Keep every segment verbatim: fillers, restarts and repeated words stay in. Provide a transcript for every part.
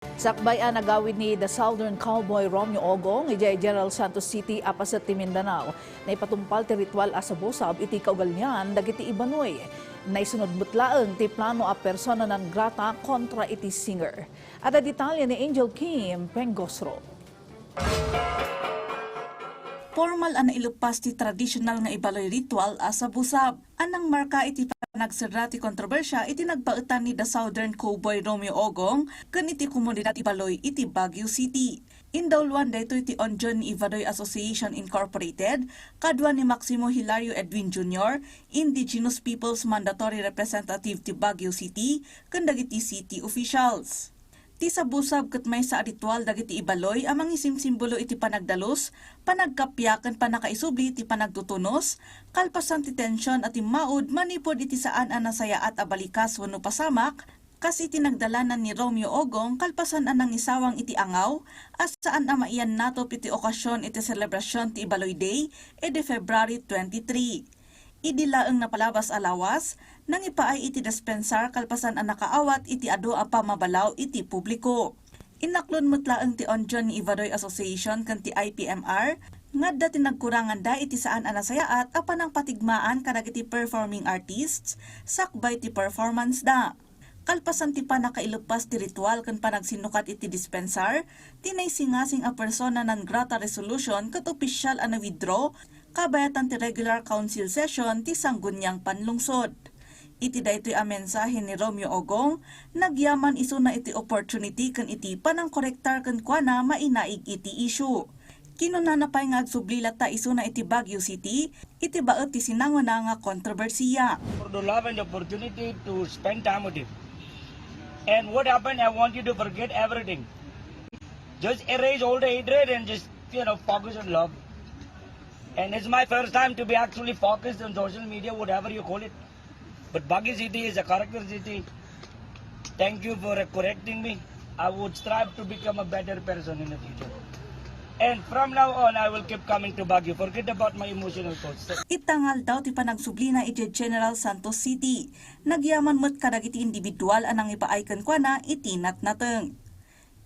Sakbay a nagawid ni The Southern Cowboy Romeo Ogong idiay General Santos City a paset ti Mindanao, naipatungpal ti ritual a sabusab iti kaugalian dagiti Ibaloy. Naisunod met laeng ti plano a persona non grata kontra iti singer. Adda detalye ni Angel Kim Pengosro. Formal a nailepas ti tradisyonal nga Ibaloy ritual a sabusab a nangmarka iti panagserra ti kontrobersia iti nagbaetan ni The Southern Cowboy Romeo Ogong ken iti komunidad Ibaloy iti Baguio City. Indawluan daytoy ti unyon ni Ibaloy Association Incorporated kadua ni Maximo Hilario Edwin Junior, Indigenous Peoples Mandatory Representative ti Baguio City, ken dagiti city officials. Ti sabusab ket maysa a ritual dagiti Ibaloy a mangisimsimbolo iti panagdalus, panagkappia ken pannakaisubli ti panagtutunos, kalpasan ti tension a timmaud manipud iti saan a nasayaat a balikas wenno pasamak, kas iti nagdalanan ni Romeo Ogong kalpasan a nangisawang iti angaw a saan a maiyannatop iti okasion iti selebrasion ti Ibaloy Day idi February twenty-three. Idi laeng napalabas a lawas, nangipaay iti dispensar kalpasan a nakaawat iti adu a pammabalaw iti publiko. Inaklon met laeng ti unyon ni Ibaloy Association ken ti I P M R nga adda ti nagkuranganda iti saan a nasayaat a panangpatigmaan kadagiti performing artists sakbay ti performance da. Kalpasan ti pannakailepas ti ritual ken panagsinnukat iti dispensar, ti naisingasing a persona non grata resolution ket opisyal a na-withdraw kabayatan ti regular council session ti Sangguniang Panlungsod. Iti daytoy a mensahe ni Romeo Ogong, nagyaman isuna iti opportunity ken iti panangkorektar kenkuana mainaig iti issue. Kinunana pay nga agsubli latta isuna iti Baguio City iti baet ti sinangona nga kontrobersiya. For the love and the opportunity to spend time with you. And what happened, I want you to forget everything. Just erase all the hatred and just, you know, focus on love. And it's my first time to be actually focused on social media, whatever you call it. But Baguio City is a character city. Thank you for correcting me. I would strive to become a better person in the future. And from now on, I will keep coming to Baguio. Forget about my emotional thoughts. Itangal daw ti panagsublina idiay General Santos City. Nagyaman met kadagiti individual a nangipaay kenkuana iti natnateng.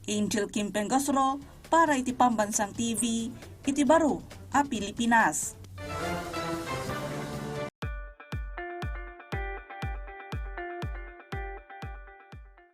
Angel Kim Pengosro para iti Pambansang T V iti baro a Pilipinas.